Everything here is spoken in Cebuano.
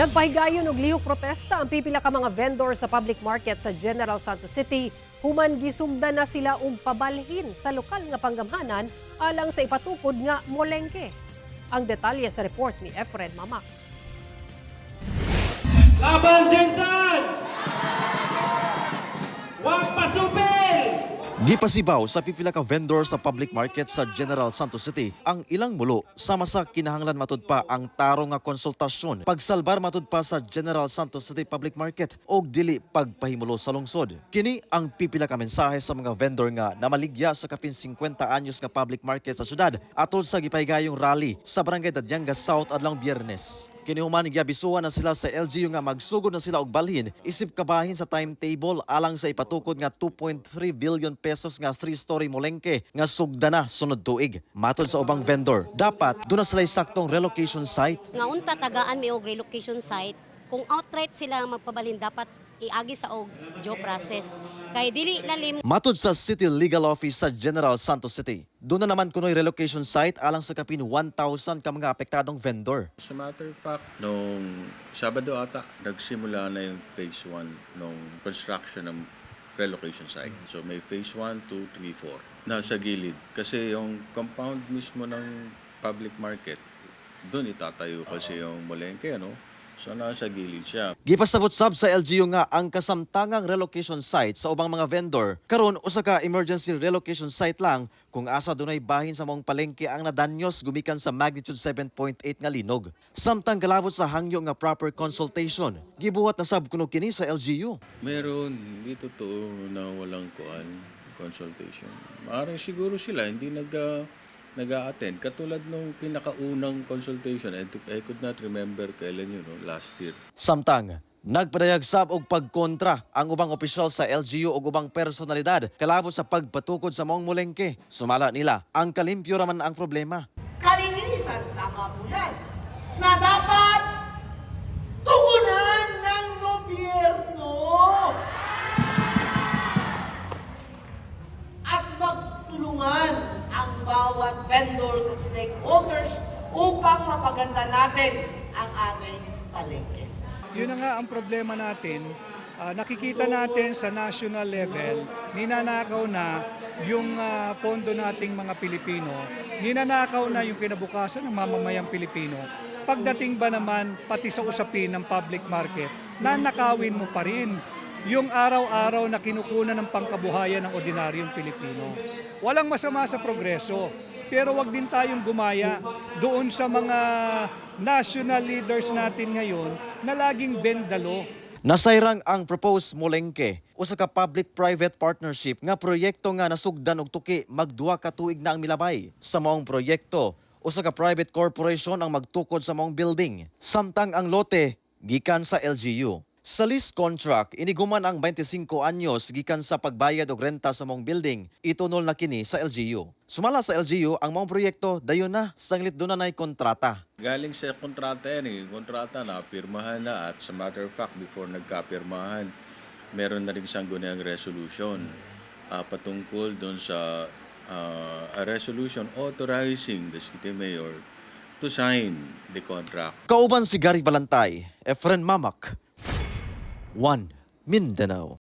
Nagpahigayon og lihok protesta ang pipila ka mga vendor sa public market sa General Santos City human gisugdan na sila og pabalhin sa lokal nga panggamhanan alang sa ipatukod nga molengke. Ang detalye sa report ni Efren Mamak. Laban, GenSan! Huwag pasupil! Gipasibaw sa pipila ka vendor sa public market sa General Santos City ang ilang mulo sama sa kinahanglan matud pa ang tarong nga konsultasyon pagsalbar matud pa sa General Santos City Public Market og dili pagpahimulo sa lungsod. Kini ang pipila ka mensahe sa mga vendor nga namaligya sa kapin 50 anyos nga public market sa syudad atol sa gipahigayong rally sa Barangay Dadiangas South adlawng Biyernes. Kini human, giabisuhan na sila sa LGU nga magsugod na sila og balhin isip kabahin sa timetable alang sa ipatukod nga 2.3 billion pesos nga three-story molengke nga sugda na sunod tuig. Matod sa ubang vendor, dapat duna sila saktong relocation site. Nga unta tagaan mi og relocation site. Kung outright sila magpabalhin, dapat iagi sa og due process kay dili lalim. Matod sa City Legal Office sa General Santos City, duna naman kunoy relocation site alang sa kapin 1,000 ka mga apektadong vendor. As a matter of fact, nung Sabado ata, nagsimula na yung phase 1 nung construction ng relocation site. So may phase 1, 2, 3, 4. Nasa gilid. Kasi yung compound mismo ng public market, doon itatayo kasi yung molengke, ano? So nasa gilid siya. Gipasabot sab sa LGU nga ang kasamtangang relocation site sa ubang mga vendor karon usa ka emergency relocation site lang kung asa dunay bahin sa maong palengke ang nadanyos gumikan sa magnitude 7.8 nga linog. Samtang kalabot sa hangyo nga proper consultation, gibuhat na sab kuno kini sa LGU. Meron, hindi totoo na walang kuan, consultation. Maaaring siguro sila hindi nag-a-attend. Katulad nung pinakaunang consultation, I could not remember kailan yun, no? Last year. Samtang nagpadayag sab og pagkontra ang ubang opisyal sa LGU ug ubang personalidad kalabot sa pagpatukod sa maong molengke. Sumala nila, ang kalimpyo raman ang problema. Kalinisan, tama po yan, na dapat tugunan ng gobyerno at magtulungan ang bawat vendors at stakeholders upang mapaganda natin ang ating palengke. Yun na nga ang problema natin. Nakikita natin sa national level, ninanakaw na yung pondo nating mga Pilipino, ninanakaw na yung kinabukasan ng mamamayang Pilipino. Pagdating ba naman pati sa usapin ng public market, nanakawin mo pa rin yung araw-araw na kinukunan ng pangkabuhayan ng ordinaryong Pilipino. Walang masama sa progreso, pero wag din tayong gumaya doon sa mga national leaders natin ngayon na laging bendalo. Nasayrang ang proposed molengke, usa ka public-private partnership nga proyekto nga nasugdan og tuki magduha ka tuig na ang milabay. Sa maong proyekto, usa ka private corporation ang magtukod sa maong building. Samtang ang lote gikan sa LGU. Sa lease contract, iniguman ang 25 anyos gikan sa pagbayad og renta sa maong building, itunol na kini sa LGU. Sumala sa LGU, ang maong proyekto dayon na sanglit duna nay kontrata. Galing sa kontrata yan eh. Yung kontrata na pirmahan na at sa matter of fact, before nagkapirmahan, meron na rin sangguniang resolution patungkol doon sa a resolution authorizing the city mayor to sign the contract. Kauban si Gary Balantay, Efren Mamak, 1 Mindanao.